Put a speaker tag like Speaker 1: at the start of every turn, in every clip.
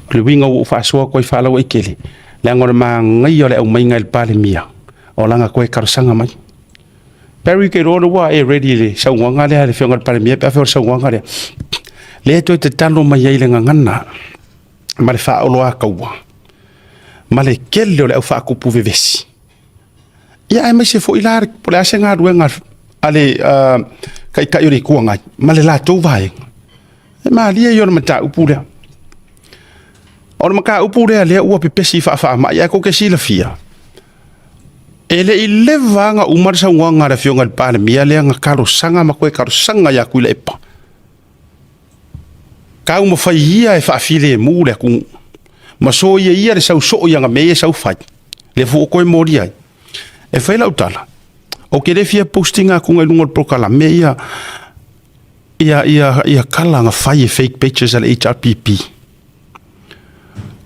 Speaker 1: O le uiga ua ou faasoa atu ai faalauaitele, leaga o le manaia o le aumaiga e le Palemia o lana toe talosaga mai. Barry ou te iloa ua e ready i le saunoaga lea a le Afioga i le Palemia pe afai o le saunoaga lea. Lea e toe tatalo mai ai i le gagana ma le faaoloataua ma le tele o le au faatupu vevesi, ia aemaise foi la po o le a se galuega a le Taitai o le Itu Agai ma le latou Vaega, e malie ia o le mataupu lea. O le mataupu lea o lea ua pepesi faa-faamai, ae tou te silafia, e le i leva lava ona uma le saunoaga a le Afioga i le Palemia lea na talosaga ma toe talosaga ia Tuilaepa, taumafai ia e faafilemu le atunuu, ma soia ia le sau soo i ana mea ia e sau fai, lea foi ua toe molia ai. E fai lau tala, ou te le fia post ina atu i luga o le polokalame ia tala na fai e fake pages a le HRPP.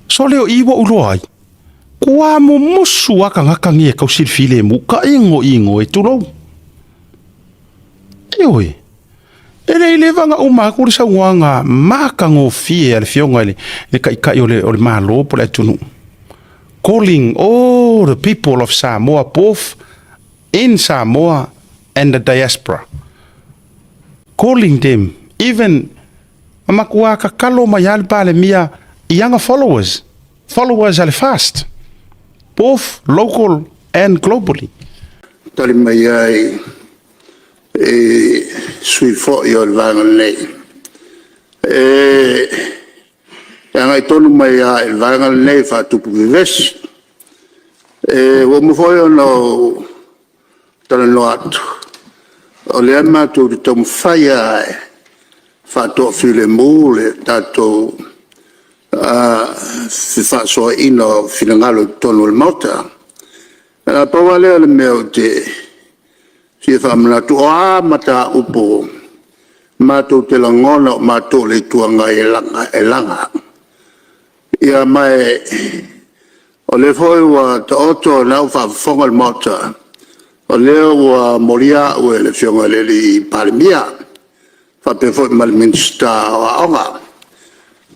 Speaker 1: Sole o i ua ou iloa ai, ua mumusu lava tagata nei e tausi le filemu, taino ino e tulou. Ioe, e le i leva ona uma atu le saunoaga matagofie a le Afioga i le Taitai o le Malo po o le atunuu, calling all the people of Samoa, both in Samoa and the diaspora, calling them, even matua tatalo mai lava le Palemia i ana followers, followers a le FAST, both local and globally.
Speaker 2: Tali mai ai i sui usufono foi o le Vaega lenei. E agai tonu mai lava i le vaega lenei faatupu vevesi. Ua uma foi ona ou talanoa atu, o lea matou te taumafai lava e faatoafilemu le tatou fefaasoaaiga o finagalo i totonu o le Maota. Na pau lava lea o le mea ou te fia faamanatu, o a mataupu matou te lagona o matou o le Itu Agai e laga, ia ma o lea foi ua taoto, o lena ua faafofoga le Maota, o lea ua molia au e le Afioga i le Palemia, faapea foi ma le Minisita o Aoga.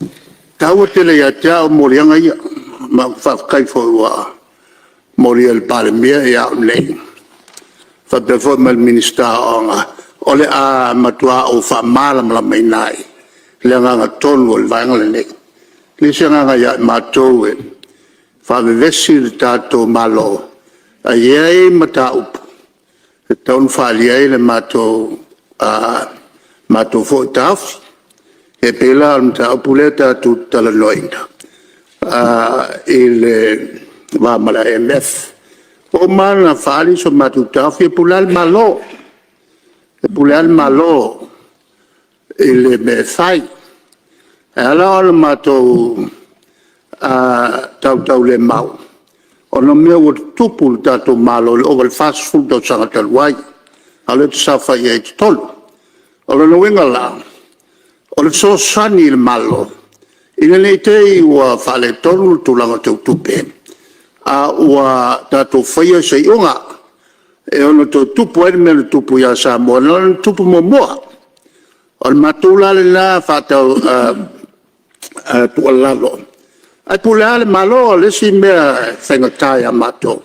Speaker 2: E taua tele ia te au moliaga ia, ma ou te faafetai foi ua molia e le Palemia au nei faapea foi ma le Minisita o Aoga, o le a matua ou faamalamalamaina ai le agaga tonu o le Vaega lenei. E leai se agaga ia i matou e faavevesi le tatou Malo, ae i ai mataupu e tatau ona faaalia ai le matou foi taofi. E pei la o le mataupu lea tatou te talanoaina i le va ma le IMF. Ua uma lava ona faaali so matou taofi, e pule lava le Malo, e pule lava le Malo i le mea e fai. E ala ona matou tautaulemau, ona o mea ua tutupu i le tatou Malo i le ova i le 40 tausaga talu ai, a o lea ou te saofai ai i totonu. O lona uiga la, o le fesoasoani i le Malo, ina ne i te i ua faaletonu le tulaga tau tupe, a ua tatou faia se iuga e ono toe tupu ai le mea na tupu ia Samoa na ona tupu muamua. O le matou la lena tuualalo, ae pule lava le Malo. O le isi mea e faigata ia matou,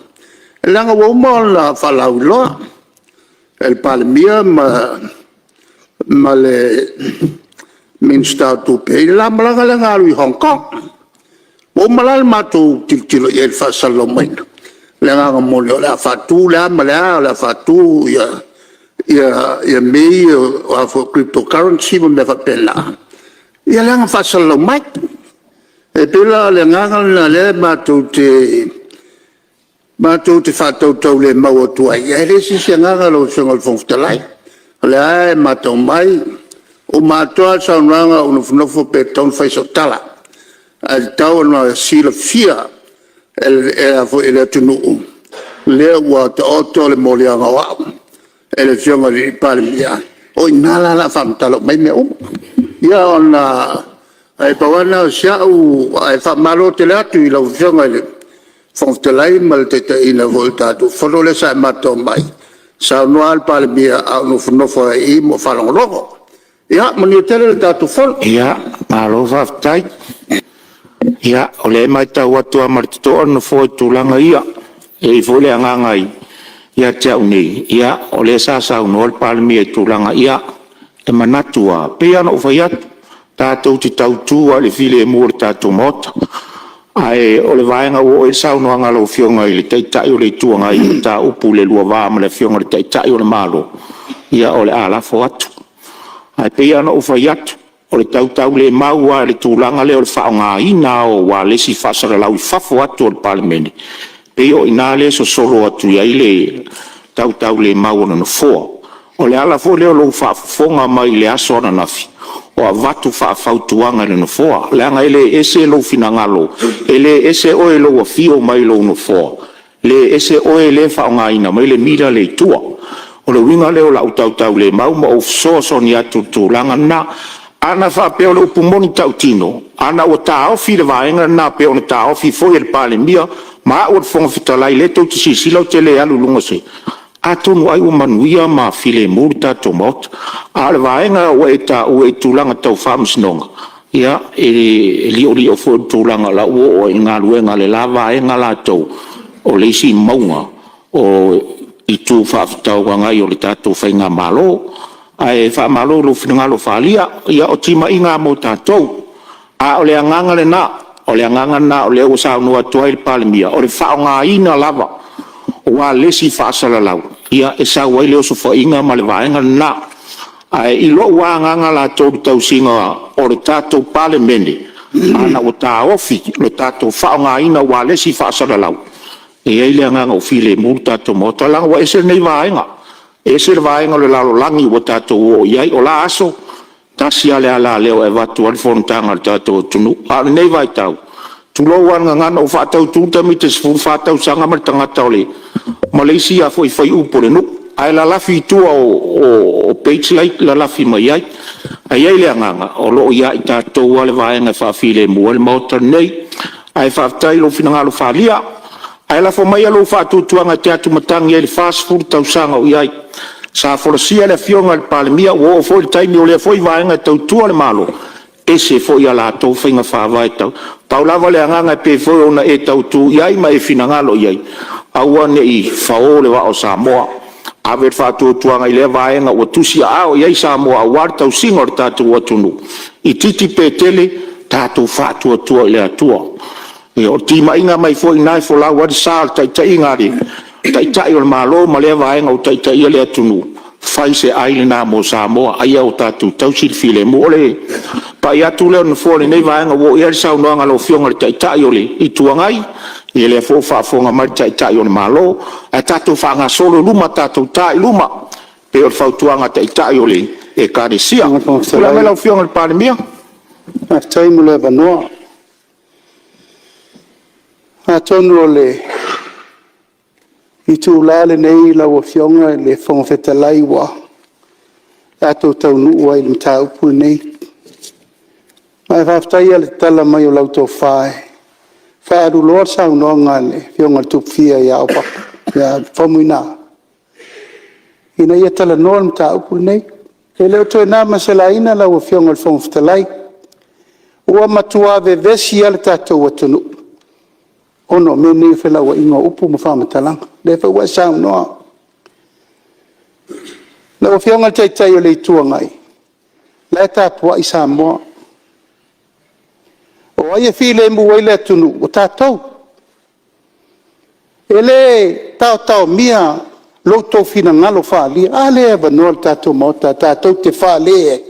Speaker 2: leaga ua uma ona faalauiloa e le Palemia ma le Minisita o Tupe i le la malaga lea na alu i Hong Kong. Ua uma la le matou tilotilo i ai i le faasalalau maiga. O le agaga moni o le a faatu le a ma le a, o le a faatu mea ia o crypto currency ma mea faapena, ia lea na faasalalau mai. E pei la o le agaga lena o lea matou te faatautaulemau atu ai, ae leai se isi agaga lau Afioga i le Fofoga Fetalai. O lea lava e matau mai, ua uma atoa lava le saunoaga a o ou nofonofo pe tatau ona fai sau tala, ae tatau ona silafia e le atunuu, o lea ua taoto le moliaga o au e le Afioga i le Palemia, o i ina la o le a faamatala uma ai mea uma. Ia ona… ae pau lava lena o si au… Ae faamalo tele atu i lau Afioga i le Fofoga Fetalai ma le taitaiina foi o le tatou Fono lea sa e matau mai, saunoa lava le Palemia ae ou nofonofo lava i i ma ou faalogologo. Ia manuia tele le tatou Fono. Malo faafetai.
Speaker 3: Ia, o lea e matau atu lava ma le totoa le Nofoa i tulaga ia. E i ai foi le agaga ia te au nei, ia, o lea sa saunoa le Palemia i tulaga ia, e manatu lava, e pei lava ona ou fai atu, tatou te tautu lava i le filemu o le tatou Maota. Ae o le vaega ua oo i ai le saunoaga a lau Afioga i le Taitai o le Itu Agai i mataupu i le lua va ma le Afioga i le Taitai o le Malo, ia o le a lafo atu. Ae pei lava ona ou fai atu, o le tautaulemau lava i le tulaga lea o le faaaogaina lava o ualesi faasalalau i fafo atu o le Palemene, e pei o i ina lea e sosolo atu i ai le tautaulemau a le Nofoa. O le ala foi lea o lou faafofoga mai i le aso ananafi o avatu faafautuaga e le Nofoa, leaga e le ese lou finagalo, e le ese oe i lou afio mai i lou nofoa, le ese oe lea e faaaogaina mai le mira lea i tua. O le uiga lea o lau tautaulemau ma ou fesoasoani atu i le tulaga lena. Ana faapea o le upu moni tautino, ana ua taofi le vaega lena pei ona taofi foi e le Palemia ma au o le Fofoga Fetalai lea tou te silasila ou te le alu i luga o se… atonu ai ua manuia ma filemu le tatou Maota. A o le vaega ua e taua i tulaga tau faamasinoga, ia, e liolio foi i le tulaga o la e ua oo i ai le galuega a le la vaega latou, o le isi mauga o Itu Faafetauagai o le tatou Faigamalo. Ae faamalo i lou finagalo faaalia, ia o timaiga lava mo tatou. A o le agaga lena, o le agaga lena o lea ua saunoa atu ai le Palemia, o le faaaogaina lava o ualesi faasalalau, ia e sau ai le osofaiga ma le vaega lena. Ae i lou lava agaga latou i le tausiga o le tatou Palemene, ana ua taofi le tatou faaaogaina o ualesi faasalalau, e i ai le agaga ua filemu le tatou Maota, leaga ua ese lenei vaega, ese le vaega o le lalolagi ua tatou oo i ai. O la aso, e tasi lava le alaleo e avatu ai le fonotaga a le tatou atunuu, a o lenei vaitau, tulou lava le gagana, ua faatautu tamaiti e 14 tausaga ma le tagata o le ma le isi faiupu o le nuu, ae lalafi i tua o page la e lalafi mai ai. Ae i ai le agaga, o lo o ia i tatou lava le vaega e faafilemu ai le Maota lenei. Ae faafetai i lou finagalo faaalia. Ae lafo maia lou faatuatuaga e te atumatagi ai i le 40 tausaga o i ai. Sa folasia e le Afioga i le Palemia, ua oo foi i le taimi o lea foi Vaega e tautua le Malo, e ese foi a latou faiga faavae tau… Pau lava le agaga e pei foi ona e tautu i ai ma e finagalo i ai, aua ne i fao le vaa o Samoa. Ave le faatuatuaga i lea vaega ua tusiaao i ai Samoa aua le tausiga o le tatou atunuu, itiiti pe tele, tatou faatuatua i le Atua. Ia, o le timaiga mai foi lena e folau ai le sa o le taitaiga a le Taitai o le Malo ma lea Vaega o taitaia le atunuu, fai se ai lena mo Samoa, a ia tatou tausi le filemu. O le pai atu lea o le Nofoa i lenei vaega ua oo i ai le saunoaga a lau Afioga i le Taitai o le Itu Agai, ia o lea foi ua faafofoga mai le Taitai o le Malo, ae tatou faagasolo i luma, tatou ta i luma e pei o le fautuaga a Taitai o Ekalesia.
Speaker 4: Lau Afioga i le Fofoga
Speaker 3: Tulai mai
Speaker 4: Fetalai,
Speaker 3: lau Afioga i le Palemia.
Speaker 4: Faafetai mo le avanoa. Atonu o le itula lenei lau Afioga i le Fofoga Fetalai ua tatou taunuu ai i le mataupu lenei. Ma e faafetai lava i le tatala mai o lau tofa e faaaluloa le saunoaga a le Afioga i le Tupufia ia Faumuina, ina ia talanoa le mataupu lenei. E le o toe na ma se laina lau Afioga i le Fofoga Fetalai, ua matua vevesi lava le tatou atunuu ona o mea nei o felauaiga o upu ma faamatalaga. O lea foi ua e saunoa. Lau Afioga i le Taitai o le Itu Agai, o la e tapuai Samoa. O ai e filemu ai le atunuu? O tatou. E le taotaomia lo outou finagalo faaalia. A lea e avanoa le tatou Maota tatou te fale ai?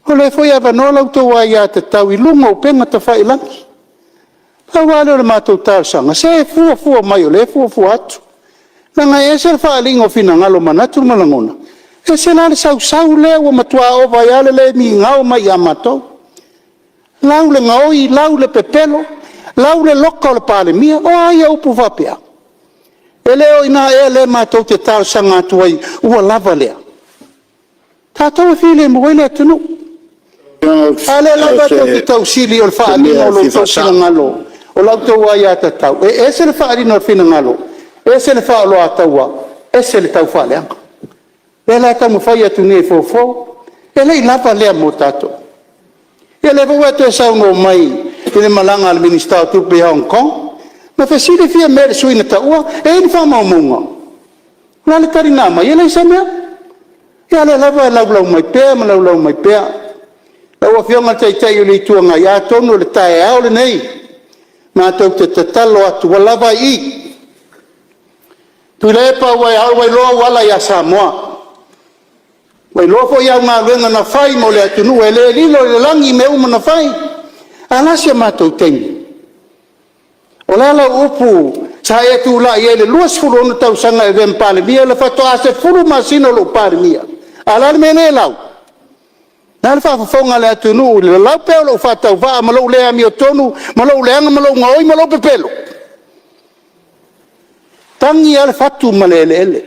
Speaker 4: O lea foi e avanoa la outou aiatatau i luga o upega tafailagi. Pau lava lea o le matou talosaga, se fuafua mai o lea e fuafua atu, leaga e ese le faaaliga o finagalo o manatu ma lagona, ese la le sausau lea ua matua ova ai lava le le migao mai ia matou. Lau le gaoi, lau le pepelo, lau le loka o le Palemia. O a ia upu faapea? E le o i ina ea lea matou te talosaga atu ai ua lava lea? Tatou e filemu ai le atunuu. A lea lava tou te tausili o le faaaliga o lo
Speaker 2: Se mea
Speaker 4: outou
Speaker 2: fia faasao.
Speaker 4: finagalo o la outou aiatatau, e ese le faaaliga o finagalo, ese le faaoloataua, ese le taufaaleaga. O lea la e taumafai atu nei e fofo, e le i lava lea mo tatou? Ia o lea foi ua e toe saunoa mai i i le malaga a le Minisita o Tupe i Hong Kong, na fesili Fiame i le sui na taua, e i ai ni faamaumauga? O le a le tali na aumai? E leai se mea. Ia a o lea lava e laulau mai pea ma laulau mai pea. Lau Afioga i le Taitai o le Itu Agai, atonu o le taeao lenei matou te tatalo atu, ua lava ai i i. Tuilaepa ua iloa ou ala ia Samoa, ua iloa foi au galuega na fai mo le atunuu, e le lilo i le lagi mea uma na fai. Ae o le a si o matou taimi? O le a lau upu sa e tulai ai i le 26 tausaga e avea ma Palemia, o le faatoa 10 masina o lou Palemia, a o le a le mea lea e lau? O le a le faafofoga a le atunuu i le lalau pea o lou faatauvaa ma lou le amiotonu ma lou leaga ma lou gaoi ma lou pepelo? E tagi lava le fatu ma le eleele,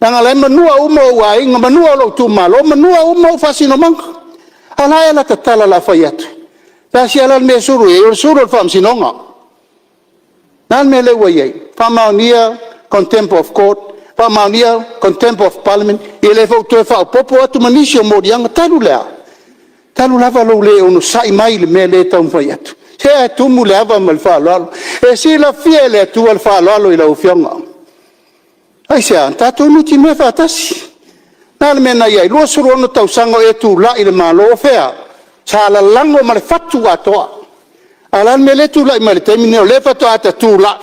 Speaker 4: leaga o la e manua uma ou aiga, manua lou itumalo, manua uma ou faasinomaga. A o le a ea lata tala o le a fai atu? E tasi lava la le mea e sulu i ai, o le sulu o le faamasinoga. O le a le mea lea ua i ai? Faamaonia contempt of court, faamaonia contempt of Parliament, ia o lea foi ua toe faaopoopo atu ma nisi o moliaga. Talu le a? Talu lava lou le onosai mai i le mea lea e taumafai atu. Se ae tumu le ava ma le faaaloalo. E silafia e le Atua le faaaloalo i lau Afioga. Aisea? Na tatou nutimea faatasi. O le a le mea na i ai? 26 tausaga o e tulai i le Malo, o fea? Sa lalago ma le fatu atoa. A o le a le mea lea e tulai mai le taimi lenei o lea faatoa ta tulai,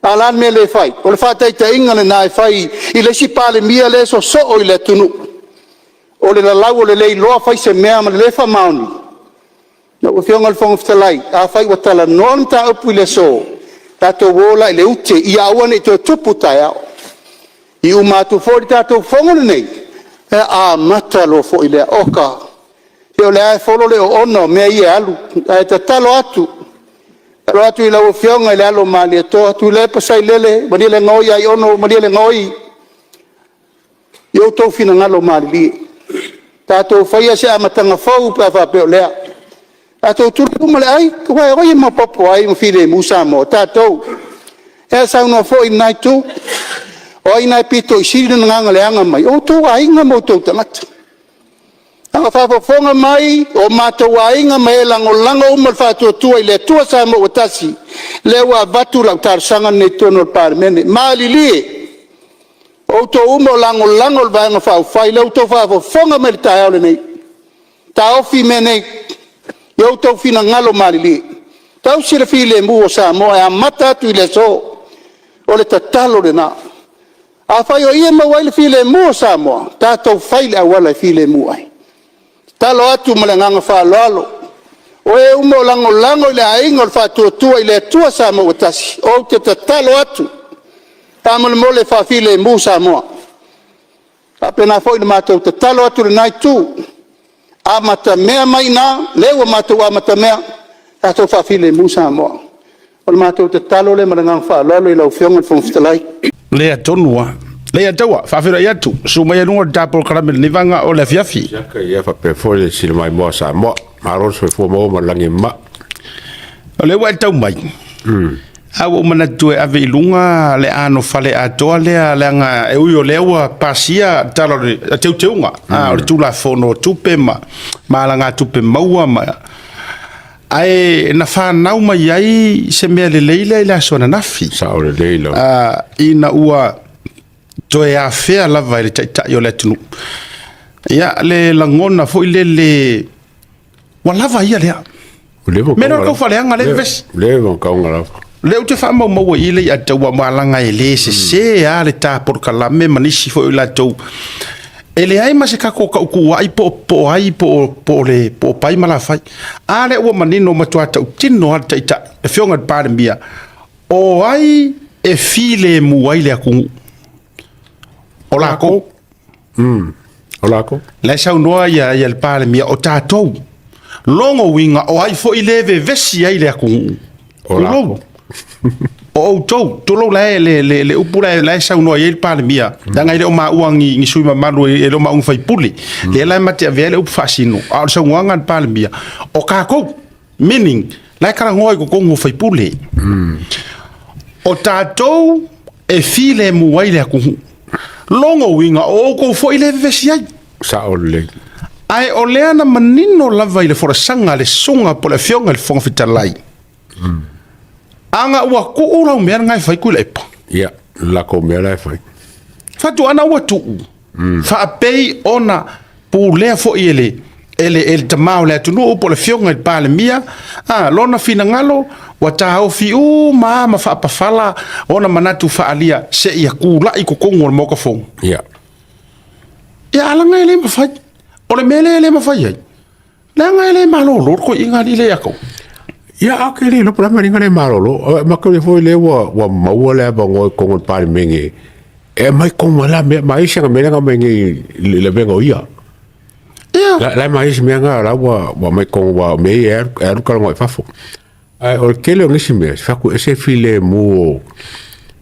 Speaker 4: a o le a le mea lea e fai? O le faataitaiga lena e fai i le isi Palemia lea e sosoo i le atunuu, o le lalau o le le iloa fai se mea ma le le faamaoni. Lau Afioga i le Fofoga Fetalai, afai ua talanoa le mataupu i le aso, tatou o la i le ute ia aua ne i toe tupu taeao. E uma atu foi le tatou Fono lenei, ia amata loa foi lea. Oka, se o lea lava e folo le oona o mea ia e alu, ae tatalo atu, tatalo atu i lau Afioga i le alo o Malietoa, Tuilaepa Sailele malielegaoi Aiono malielegaoi, ia outou finagalo malilie, tatou faia se amataga fou pe a faapea o lea. Tatou tuli uma le ai, aua o ai e maopoopo ai ma filemu Samoa? O tatou. Ia e saunoa foi lena Itu, o ai lena e pito i sili lona gagaleaga mai? O outou aiga ma outou tagata. A o faafofoga mai o matou aiga ma e lagolago uma le Faatuatua i le Atua Samoa ua Tasi, o lea ua avatu lau talosaga lenei i totonu o le Palemene. Malilie outou uma o lagolago i le Vaega Faaupufai, o la outou faafofoga mai i le taeao lenei, taofi mea nei i outou finagalo malilie, tausi le filemu o Samoa e amata atu i le aso. O le tatalo lena. Afai o i e maua ai le filemu o Samoa, tatou fai le auala e filemu ai. E tatalo atu ma le agaga faaaloalo, o e uma o lagolago i le Aiga o le Faatuatua i le Atua Samoa ua Tasi, ou te tatalo atu, faamolemole faafilemu Samoa. E faapena foi ona matou tatalo atu i lena Itu, amatamea mai i ina, lea ua matou amatamea, tatou faafilemu Samoa. O le matou tatalo lea ma le agaga faaaloalo i lau Afioga i le Fofoga Fetalai.
Speaker 1: Lea tonu lava. Leiataua, faafeiloai atu, susu mai luga o le ta polokalame i lenei vaega o le afiafi.
Speaker 5: Siaka ia faapea foi le silamaimoa a Samoa. Malo le soifua maua ma le lagi e mama.
Speaker 1: O lea ua e tau mai, a ua ou manatu e ave i luga le anofale atoa lea, leaga e ui o lea ua pasia tala o le teuteuga o le Tulafono o Tupe ma alagatupe maua ma... Ae na fanau mai ai se mea lelei lea i le aso ananafi.
Speaker 5: Sao lelei lava.
Speaker 1: Ina ua toe afea lava e le Taitai o le atunuu ia le lagona foi lele ua lava ia lea. Mea lea o le tau faaleaga lea vevesi.
Speaker 5: Leva ona taoga lava.
Speaker 1: Lea ou te faamaumaua i i le Leiataua malaga e le sese lava le ta polokalame ma nisi foi o i latou. E leai ma se tatou tautuuai po o ai po o Pai ma Lafai. A lea ua manino matua tautino lava le Taitai, le Afioga i le Palemia, o ai e filemu ai le atunuu? O latou.
Speaker 5: O latou.
Speaker 1: La e saunoa ia le Palemia, o tatou. Logo uiga, o ai foi le vevesi ai le atunuu?
Speaker 5: O latou.
Speaker 1: O outou, tulou la e le upu la e saunoa i ai le Palemia, leaga e le o maua ni sui mamalu, e le o maua ni faipule. Lea la e mate avea le upu faasino, a o le saunoaga a le Palemia, o tatou, meaning, la e talanoa i totonu o faipule. O tatou e filemu ai le atunuu. Logo uiga, o outou foi le vevesi ai.
Speaker 5: Sao lelei.
Speaker 1: Ae o lea na manino lava i le folasaga a le Susuga po o le Afioga i le Fofoga Fetalai, ana ua tuu lau mea lena e fai Tuilaepa.
Speaker 5: Ia, lako mea la e fai.
Speaker 1: Faatoa ua tuu faapei ona pulea foi e le e le, e le tama o le atunuu po o le afioga i le Palemia a, lona finagalo ua taofi uma ma faapafala ona manatu faaalia seia tulai i totonu o le Maota Fono.
Speaker 5: Ia.
Speaker 1: Ia alaga e le mafai. O le mea lea e le mafai ai, leaga e le malolo le toeaina alii lea ia tou.
Speaker 5: Ia, a ke le lopo la maringa le malolo. Ma ke foi le ua maua le avanoa i totonu o le Palemene. E mai tonu la mea mai se mea nga mai nei le venga o ia.
Speaker 1: Ia.
Speaker 5: La mai se mea nga la ua mai tonu ua me e alu kala ngoi fafo. Ai o le tele o nisi mea, se faku e se filemu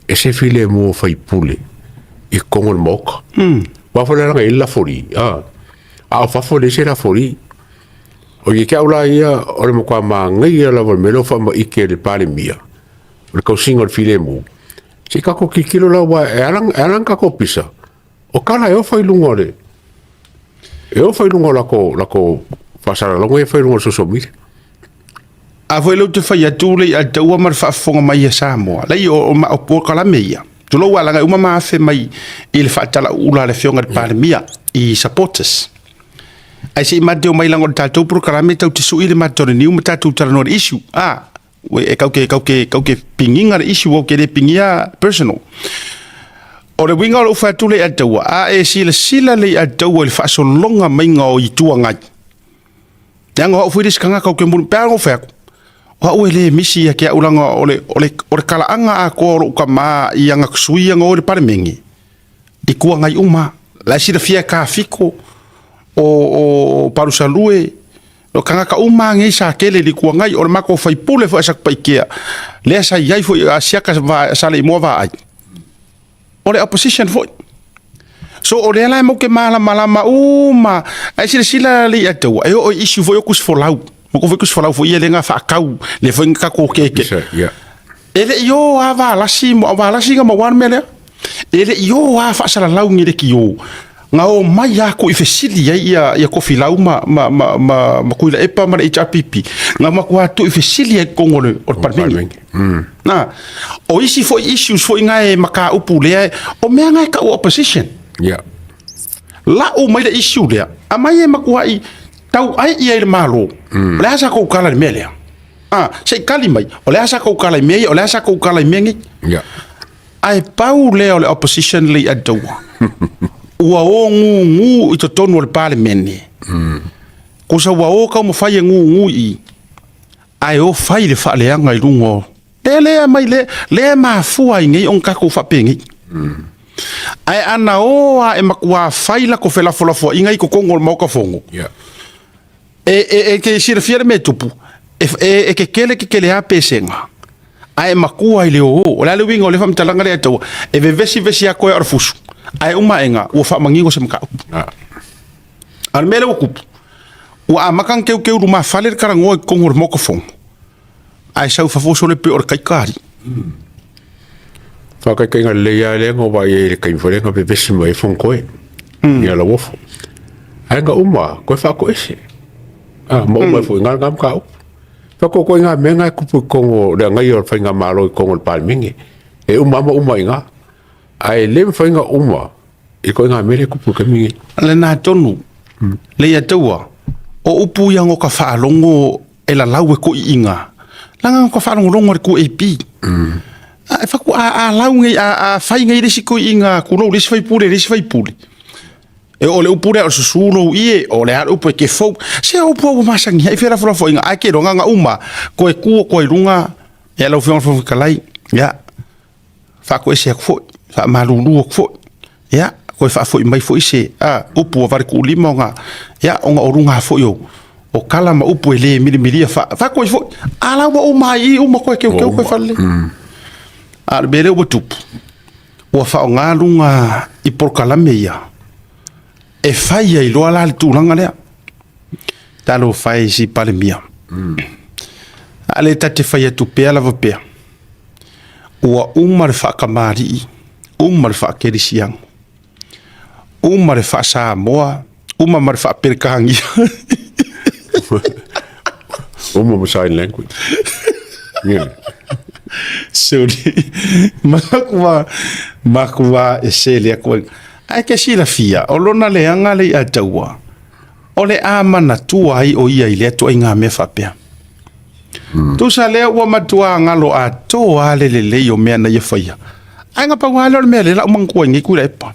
Speaker 5: e se filemu o faipule i totonu o le Maota. Wa fo le langa i la foli. Ah. A o fafo le se la foli. O ia ke au la ia o le matua magaia lava o le mea lea o faamaite e le Palemia, o le tausiga o le filemu. Se i tatou tilotilo la aua e ala e ala ona tatou pisa, o tala e ofa i luga o le e ofa i luga o latou faasalalauga ia e fai i luga o le social media.
Speaker 1: A foi lea ou te fai atu le ia taua ma le faafofoga mai a Samoa, leai o o polokalame ia, tulou lava leaga e uma ma afe mai i le faatalauula a le Afioga i le Palemia i supporters. Ae se i matou omai leaga o le tatou polokalame tatou te sui le matou niu ma tatou talanoa i le issue. A, e tatou te pigiga le issue, ou te le pigia personal. O le uiga o lou fai atu le ia taua, a e silasila le ia taua i le faasologa maiga o Itu Agai, leaga o au foi le isi tagata ou te muli, pe a na ou fai atu, o au e le misi ia te au leaga o le talaaga atoa o lou tama i ana sui ia na o i le Palemene, Itu Agai uma. La e silafia e Tafito, o Palusalue, o tagata uma lava nei sa tele i le Itu Agai, o le matou faipule foi a Satupaitea, lea sa i ai foi a Asiata Saleimoa Vaai, o le opposition foi. So o lea la e matou te malamalama uma, ae silasila alii a taua, e oo i issue foi o tusifolau, matou foi tusifolau foi ia lea na faatau, lea foi na tatou keke. E le i o lava Valasi, o Valasi na maua le mea lea. E le i o lava faasalalau ni leitio, na omai lava tuu i fesili ai ia Tofilau ma Tuilaepa ma le HRPP, na matua tuu i fesili ai i totonu o le Palemene. Na, o isi foi issues foi na e mataupu lea, o mea na e tau opposition. Lau mai le issue lea, aumai e matuai tauai i ai le Malo. O le a sa tou tala i le mea lea? A, se i tali mai, o le a sa tou tala i mea ia, o le a sa tou tala i mea nei? Ae pau lea o le opposition le ia taua, ua o gugu i totonu o le Palemene. Kusa ua o taumafai e gugu i i, ae o fai le faaleaga i luga o lea lea mai lea, lea e mafua ai nei ona tatou faapenei. Ae ana o lava e matua fai latou felafolafoaiga i totonu o le Maota Fono, e te silafia le mea e tupu, e tetele tetele lava pesega, ae matua i le o. O le a le uiga o le faamatalaga lea e taua, e vevesi vevesi lava koe o le fusu, ae uma aega ua faamanino se mataupu. A o le mea lea ua tupu, ua amata ona teuteu lumafale le talanoa i totonu o le Maota Fono, ae sau i fafo sole pei o le taita alii.
Speaker 5: Faataitaiga lelei lava lea na ou vaai ai i le taimi foi lea na vevesi mai ai Fonotoe ia Lauofo. Ae na uma toe faatoese. Ah, ma uma ai foi i lena mataupu. Faatoatoa i ngā mea na e tupu i totonu o le agaia o le faigamalo i totonu o le Palemene. E uma lava ma uma i ina. Ae le mafai ona uma i ituaiga mea lea e tupu i le taimi lenei.
Speaker 1: Lena tonu, le ia taua, o upu ia no ka faalogo e lalau e toiina, leaga no ka faalogologo a le 2AP. A e fatu a lau nei, a fai nei le isi toiina, tulou le isi faipule, le isi faipule, e o le upu lea o le susu lou ie, o le a le upu e te fou. Se o upu ua masani ai felafolafoaiga, ae te iloa na uma, toe tu atu ai i luga, ia lau Afioga i le Fofoga Fetalai, ia, faatoese atu foi, faamalulu atu foi, ia, toe faafoi mai foi se upu ua valetuulima ona, ia, ona o luga foi o tala ma upu e le milimilia faatoese foi, a la ua uma ai i i, uma koe keukeu koe faalelei. A o le mea lea ua tupu, ua faaaoga luga i polokalame ia, e fai ai loa la le tulaga lea. Talofa e i si Palemia. A le ta te fai atu pea lava pea, ua uma le faatamalii, uma le faakerisiano, uma le faasamoa, Uma ma le faaperekania.
Speaker 5: Uma ma sign language. Yeah.
Speaker 1: Suli. Makua, makua e sele aku. Ae ke silafia, o lona leaga le ia taua. O le a manatua ai o ia i lea ituaiga mea faapea. Tusa lea ua matua galo atoa le lelei o mea na ia faia. Ae ga pau lava lea o le mea lea la u manatua ai nei Tuilaepa.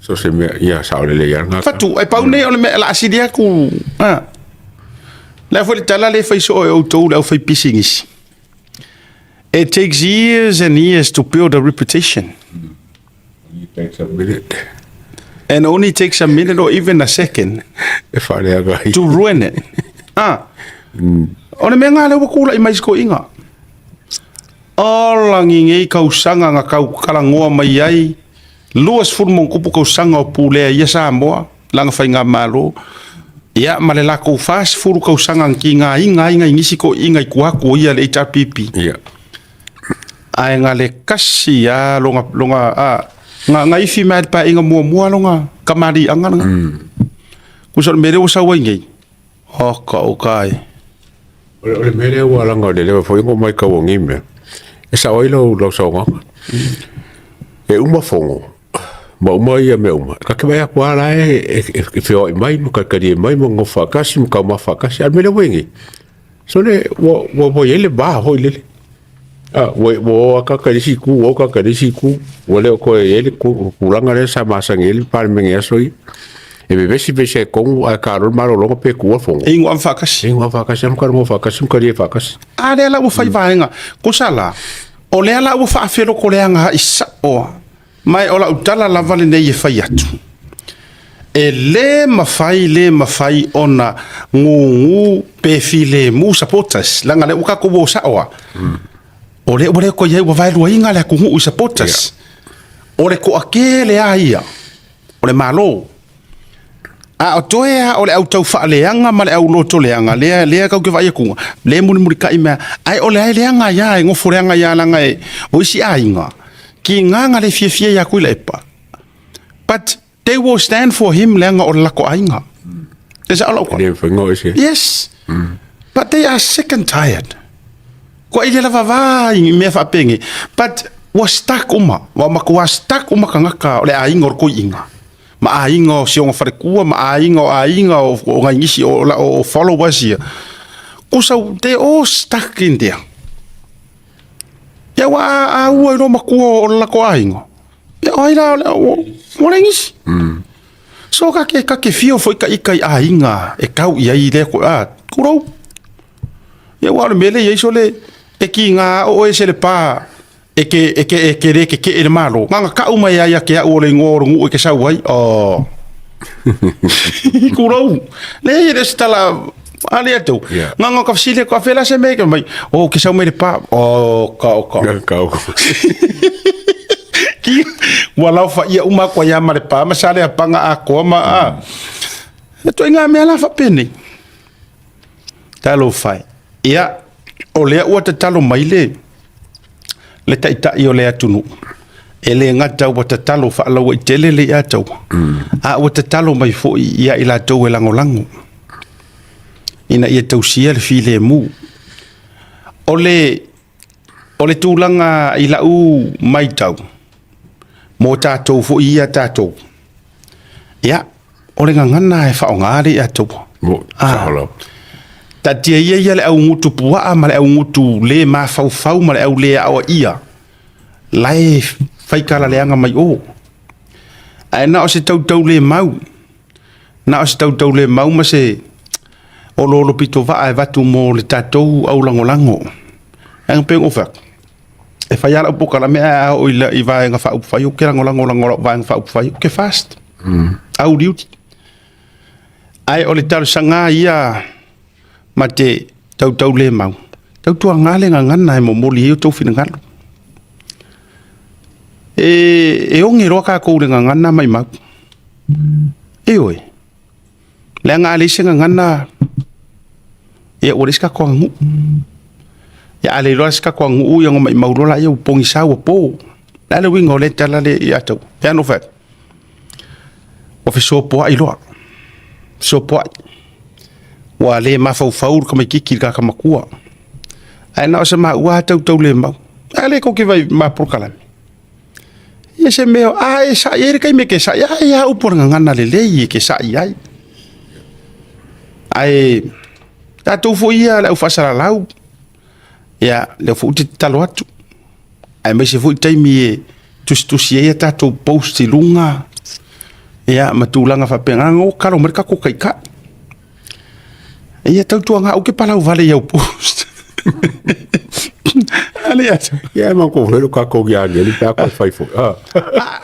Speaker 5: So se mea, ia, sao lelei lava lena.
Speaker 1: Fatu, e pau nei o le mea la asili atu. Ah. Le foi le tala le fai soo e outou le au fai pisinisi. It takes years and years to build a reputation.
Speaker 5: It takes a minute.
Speaker 1: And only takes a minute or even a second
Speaker 5: E faaleaga ai.
Speaker 1: to ruin it. Ah. O le mea ngā lea ua kula'i mai si toeaina. Ola ngigei kausaga na tau talanoa mai ai, 20+ kausaga o pulea ia Samoa, lana faigamalo, ia ma le latou 40 kausaga na tigaina ai nai nisi toeaiina i tua atu o ia le HRPP.
Speaker 5: Ia.
Speaker 1: Ae na le kasi lava lona, lona, a, na, na ifi mai le paeaiga muamua lona kamaliiaga lena. Tusa o le mea lea ua sau ai nei, oka oka e.
Speaker 5: O le mea lea ua laga o le leva foi ona ou matau i nei mea, e sao ai lau saunoaga. E uma fono ma uma ia mea uma, ta te vaai atu lava la e feoai mai ma talitalie mai ma nonofo faatasi ma taumafa faatasi. A o le mea lea ua i ai nei, sole ua i ai le va foi lele. A, ua o lava tagata i le isi itu, ua o tagata i le isi itu, ua le o toe i ai le tulaga lea sa masani ai le Palemene i aso ia. E vevesi vevesi ai i totonu ae ta loa le malologa pe tuua le fono.
Speaker 1: E inu ava faatasi.
Speaker 5: E inu ava faatasi, alu talanoa faatasi ma talie faatasi.
Speaker 1: A lea la ua fai vaega, tusa la, o lea la ua faafelotoleaga ai sao lava. Ma o lau tala lava lenei e fai atu, e le mafai, le mafai ona gugu pe filemu supporters, leaga o lea ua tatou o sao lava. O lea ua le toe i ai, ua vaeluaina le atunuu i supporters. O le toatele lava ia o le Malo. A o toe lava o le au taufaaleaga ma le au lotoleaga lea, lea tatou te vaai atu, lea e mulimulitai mai lava. Ae o le leaga ai lava, e nofo leaga ai lava leaga o isi aiga, tiga na le fiafia ia Tuilaepa, but they will stand for him leaga o le latou aiga. E sao lau
Speaker 5: tala? E le mafai ona o ese.
Speaker 1: Yes. But they are sick and tired. Kua ile lava va i mea faapenei. But ua stuck uma, ua matua stuck uma tagata o le aiga o le toeaina, ma aiga o si ona faletua, ma aiga o aiga o nai nisi o followers ia. Kusa, they all stuck in there. Ia ua a ua i lo matua o le latou aiga. Ia o ai la o le nisi. So ka ke fio foi ka ika i aiga e kau i ai lea ko a kurou. Ia ua o le mea lea i ai sole e ki ngā o e se le pā e ke e ke e ke le ke ke e le malo. Nganga kau mai ai a ke au o le ingoa o le nuu e ke sau ai. Oh. Kurou. Le ia le se tala a le atu.
Speaker 5: Yeah.
Speaker 1: Nganga ka fesili ka whela se me ke mai. Oh, ke sau mai le pā. Oh, ka o ka.
Speaker 5: Ka o.
Speaker 1: Ki ua lau fa ia uma koa ia ma le pā ma sa le apanga a koa ma a. E toi ngā mea la whapene. Talofa e. Ia, o lea ua tatalo mai le, le taitai o le atunuu, e le gata ua tatalo faalauaitele le ia taua, a ua tatalo mai foi ia i latou e lagolago, ina ia tausia le filemu. O le, o le tulaga i lau matau, mo tatou foi ia tatou, ia, O le gagana e faaaoga le ia taua.
Speaker 5: Mo, sao lava.
Speaker 1: Taatia ia ia le augutu puaa ma le augutu le mafaufau ma le au le aoaia, la e faikalaleaga mai o. Ae na o se tautaulemau, na o se tautaulemau ma se oloolo pitovaa e avatu mo le tatou aulagolago. Leaga pei ona ou fai atu, e fai lava lau polokalame ae a oo i Vaega Faaupufai, ou te lagolago lau Vaega Faaupufai, ou te fast, auliuli. Ae o le talosaga ia ma te tautaulemau, tautuaga le gagana e momoli ai outou finagalo. E oge loa tatou i le gagana maimau. Ioe. Leaga a leai se gagana, ia ua leai se tatou aganuu. Ia a le iloa se tatou aganuu, ia ona maimau loa lea ua pogisa ua po. O le a le uiga o lea tala lea ia te au? E pei ona ou fai atu, ua fesopoai loa. Fesopoai, ua le mafaufau le tamaitiiti i le tagata matua. Ae na o se maua lava tautaulemau. A lea tou te vaai i ma polokalame. Ia se mea, a e sa'i ai le taimi e te sa'i ai, a upu a le gagana lelei e te sa'i ai. Ae tatou foi ia le au faasalalau, ia, lea foi ou te tatalo atu, aemaise foi taimi e tusitusi ai a tatou post i luga, ia, ma tulaga faapena, na o tatalo mai le tatou Taitai. Ia tautuana aua e te palau vale i au post.
Speaker 5: Ia ma ko helu ka ko ya ni pa ko fai fo. Ah.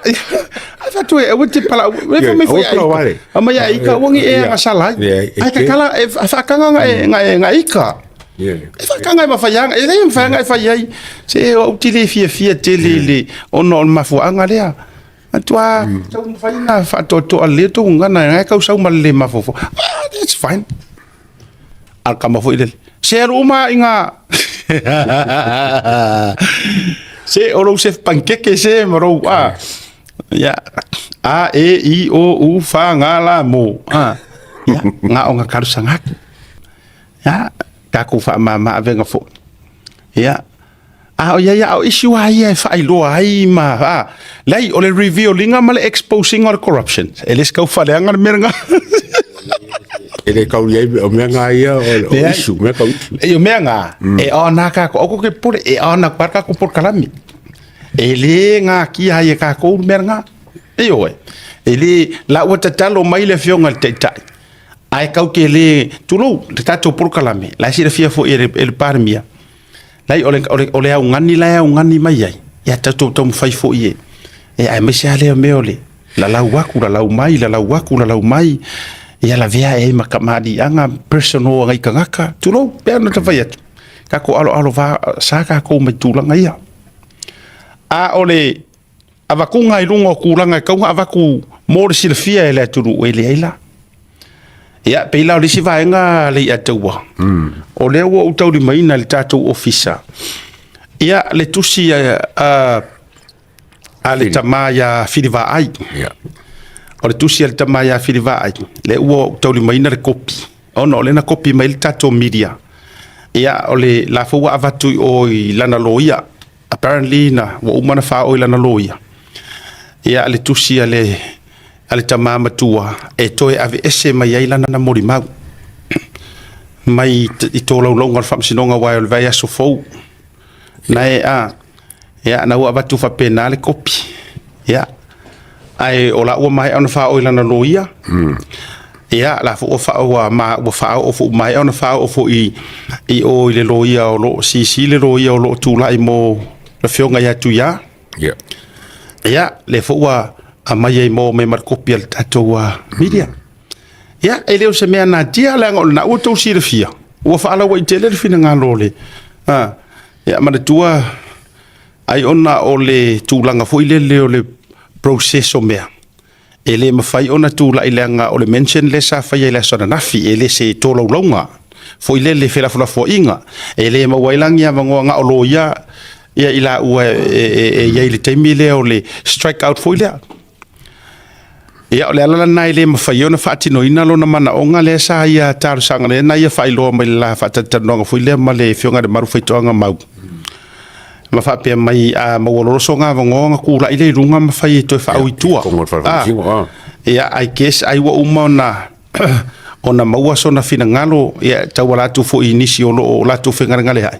Speaker 1: Ai fa tu e aua te palau. E fa mai foi ai. A mai ai ka wangi e nga salai. Ai ka kala e fa kanga nga e nga e nga ika. E fa kanga e mafai anga e le mafai anga e fai ai. Se o ti le fia fia tele le ona o le mafuaanga lea. Matua taumafai na faatoatoa lelei tou gagana e kau sau ma le le mafaufau. Ah, that's fine. A le tama foi lele, se alu uma i ngā... se o lou chef pankeke se ma lou... Ah, ia, A, E, I, O, U, F, G, La, Mo. Ah, ia, ngā o ngā kalusanga atu. Ia, tatou faamama avega foi. Ia, a o ia ia, o isi wā ia e faailoa ai ma, a, leai, o le revealinga ma le exposinga o le corruption. E le se kau faaleaga le mea lena.
Speaker 5: E le kau i ai, o mea ngā ia, o isu, mea kau isu.
Speaker 1: E o mea ngā, e ona kākou, au ke pole, e ona kwa kākou polokalame. E le ngā kia ai e kākou le mea lena. E oe, e le, la ua tatalo mai le afioga i le Taitai, Ae kau te le, tulou, le tatou polokalame, la e silafia foi e le Palemia, lai o le, o le, o le augani la e augani mai ai, ia tatou taumafai foi e, e aemaise lava lea mea o le lalau atu, lalau mai, lalau atu, lalau mai, ia lavea ai ma kamaliiaga personal a nai tagata, tulou, pei ona ta fai atu, tatou aloalo va, sa tatou mai tulaga ia. A o le avatuga i luga o tulaga e tatau ona avatu mo le silafia e le atunuu, e leai la. Ia, pei la o le isi vaega Leiataua, o lea ua ou taulimaina i le tatou ofisa, ia, le tusi a le tama ia Fili Vaai. O le tusi a le tama ia Fili Vaai, lea ua ou taulimaina le kopi, ona o lea na kopi mai le tatou media. Ia, o le la foi ua avatu i o i lana loia, apparently na ua uma ona faaoo i lana loia ia le tusi a le a le tama matua e toe aveese mai ai lana molimau mai i tolaulauga o le faamasinoga aua o le vaiaso fou na e a ia na ua avatu faapena le kopi ia ae o la ua maea ona faaoo i lana loia ia la foi ua faa ua ma ua faaoo foi maea ona faaoo foi i o i le loia o lo o sisi le loia o lo o tulai mo le afioga ia Tuia. Ia lea foi ua aumai ai mo mai ma le kopi a le tatou media. Ia e le o se mea natia leaga o lena ua outou silafia ua faalauaitele le finagalo o le ia manatua ai ona o le tulaga foi lele o le process o mea, e le mafai ona tulai leaga o le mention lea sa faia i le aso ananafi, e le se tolaulauga foi lele felafolafoaiga, e le maua ai la ni avanoa na o loia ia i laua e i ai i le taimi lea o le strike out foi lea. Ia, o le ala lena e le mafai ai ona faatinoina lona manaoga lea sa ia talosaga, lea na ia faailoa mai le la faatalatalanoaga foi lea ma le Afioga i le Malu Faitoaga Mau, ma faapea mai a maua loa soga avanoa ona tulai lea i luga ma fai e toe faaui i tua. Ia, I guess ai ua uma ona maua sona finagalo, ia, e tauala atu foi i nisi o lo o latou fegalegaleai,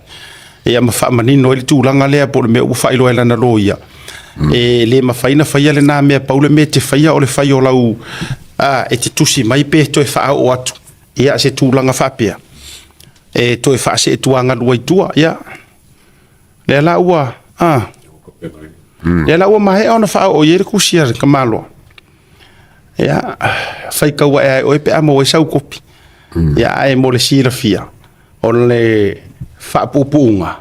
Speaker 1: ia ma faamanino ai le tulaga lea po o le mea ua faailoa e lana loia. E le mafai ona faia lena mea, pau le mea e te faia o le fai o lau, e te tusi mai pe toe faaoo atu, ia, se tulaga faapea, e toe faaseetuagalu ai i tua, ia. Lea la ua, lea la ua maea ona faaoo i ai le tusi a le tamaloa. Ia, faitau ae ai oe pe a maua ai sau kopi. Ia, ae mo le silafia, o le faapuupuuga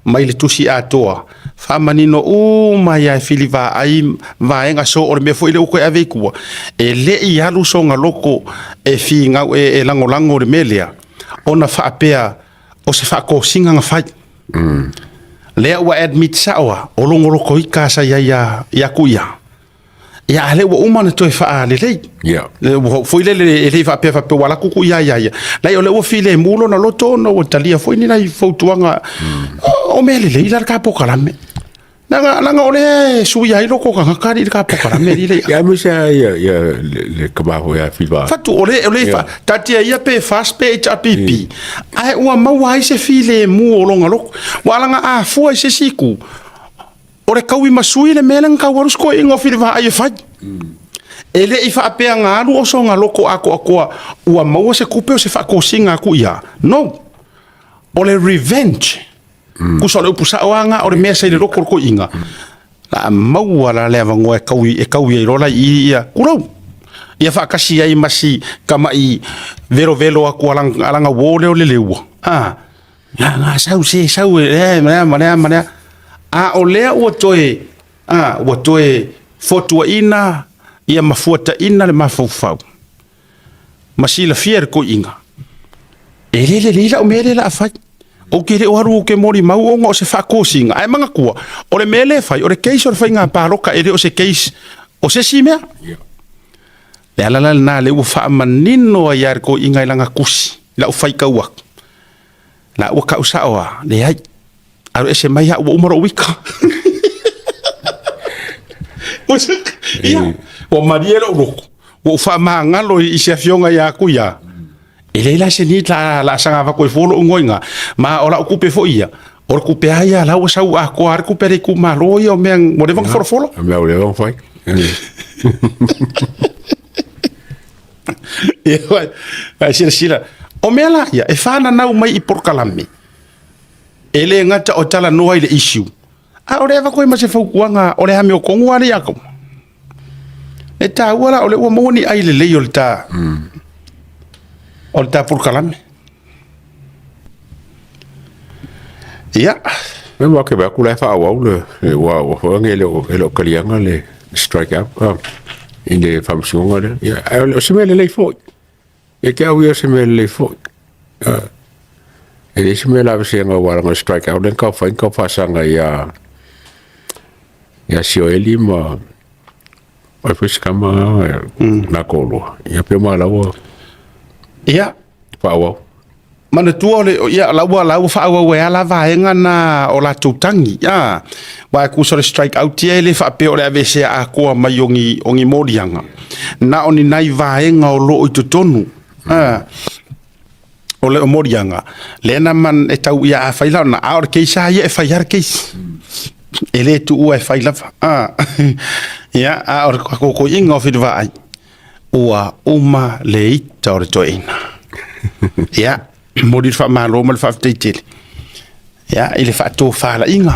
Speaker 1: mai le tusi atoa, faamanino uma ai lava e Fili Vaai vaega so o le mea foi lea ua toe ave i tua, e le i alu sona loto e finau e lagolago i le mea lea, ona faapea o se faatosina na fai. Lea ua admit sao lava, o lona lotoita sa i ai ia Tuia. Ia, a lea ua uma ona toe faalelei.
Speaker 5: Ia.
Speaker 1: Le ua foi lele e le faapea faapea ua alu atu ia ia ia. Lai o lea ua filemu lona loto ona ua talia foi ni nai fautuaga o mea lelei la le ta polokalame. Leaga leaga o lea e suia ai loko o tagata alii le ta polokalame alii le
Speaker 5: Ia aemaise lava ia ia le le tama foi ia Fiva.
Speaker 1: Fatu o le o le fa taatia ia pe FAST pe HRPP ae ua maua ai se filemu o lona loto. Ua alaga a fua i se isi itu O le taui ma sui le mea lea na tau alu si toeaina o Filivaai e fai. E le i faapea na alu o sona loto atoatoa ua maua se tupe o se faatosina atu ia. No. O le revenge. Tusa o le upu sao lava na o le mea sa i le loto o le toeaina. La a maua la le avanoa e taui, e taui ai loa la i i ia, tulou. Ia faatasi ai ma si tamai velovelo atu a lana uo lea o le leua. A, Na, na, sau se, sau e lea, ma lea, ma lea, ma lea. A o lea ua toe, a, ua toe fotuaina ia ma fuataina le mafaufau ma silafia e le toeaina, e le lelei lau mea lea o le a fai. Ou te le o alu ou te molimau ona o se faatosina. Ae manatua, o le mea lea e fai, o le case o le faiga palota, e le o se case o se isi mea. Le ala la lena, lea ua faamanino ai lava e le toeaina i lana tusi, i lau faitau atu. La ua kau sao a, leai. Alu ese mai au ua uma lou ika. Ia, ua malie lou loto. Ua ou faamagalo i se afioga ia aku ia. E leai la se need la, la saga avatu ai fua lou igoa i ina. Ma o lau tupe foi ia, o le tupe lava ia la ua sau atoa lava le tupe a le itumalo ia o mea ua leva ona folafola.
Speaker 5: O mea ua leva ona fai.
Speaker 1: Ia, vai silasila. O mea la ia, e fananau mai i polokalame, e le gata o talanoa i le issue, a o le avatu ai ma se fautuaga o le amiotonu lava lea ia te E taua la o lea ua maua ni ai lelei o le ta, o le ta polokalame. Ia.
Speaker 5: Mea ma ke vaku la faaauau le ua ua foi e le o e le o taliaga le strike out i le faamasinoga lea. Ia, ae o se mea lelei foi. Ia te au ia o se mea lelei foi. E leai se mea lavesega aua leaga o le strike out lea na tau fai na tau faasaga ia ia Sioeli ma o ai foi si tama na toalua. Ia pe ma la ua
Speaker 1: Ia,
Speaker 5: faaauau.
Speaker 1: Manatua o le, ia, la ua, la ua faaauau ai lava la vaega na o latou tagi, a. Aua e tusa o le strike out ia e le faapea o le aveesea atoa mai o ni, o ni moliaga. Na o ni nai vaega o lo o i totonu, a, o le moliaga, lea na man, e tau ia a fai la ona, a o le case lava ia e fai lava le case. E le tuua e fai lava, a. Ia, a o le tatou toeaina o Filivaai, ua uma le ita o le toeaina. Ia, momoli le faamalo ma le faafetai tele, ia, i le faatofalaiga.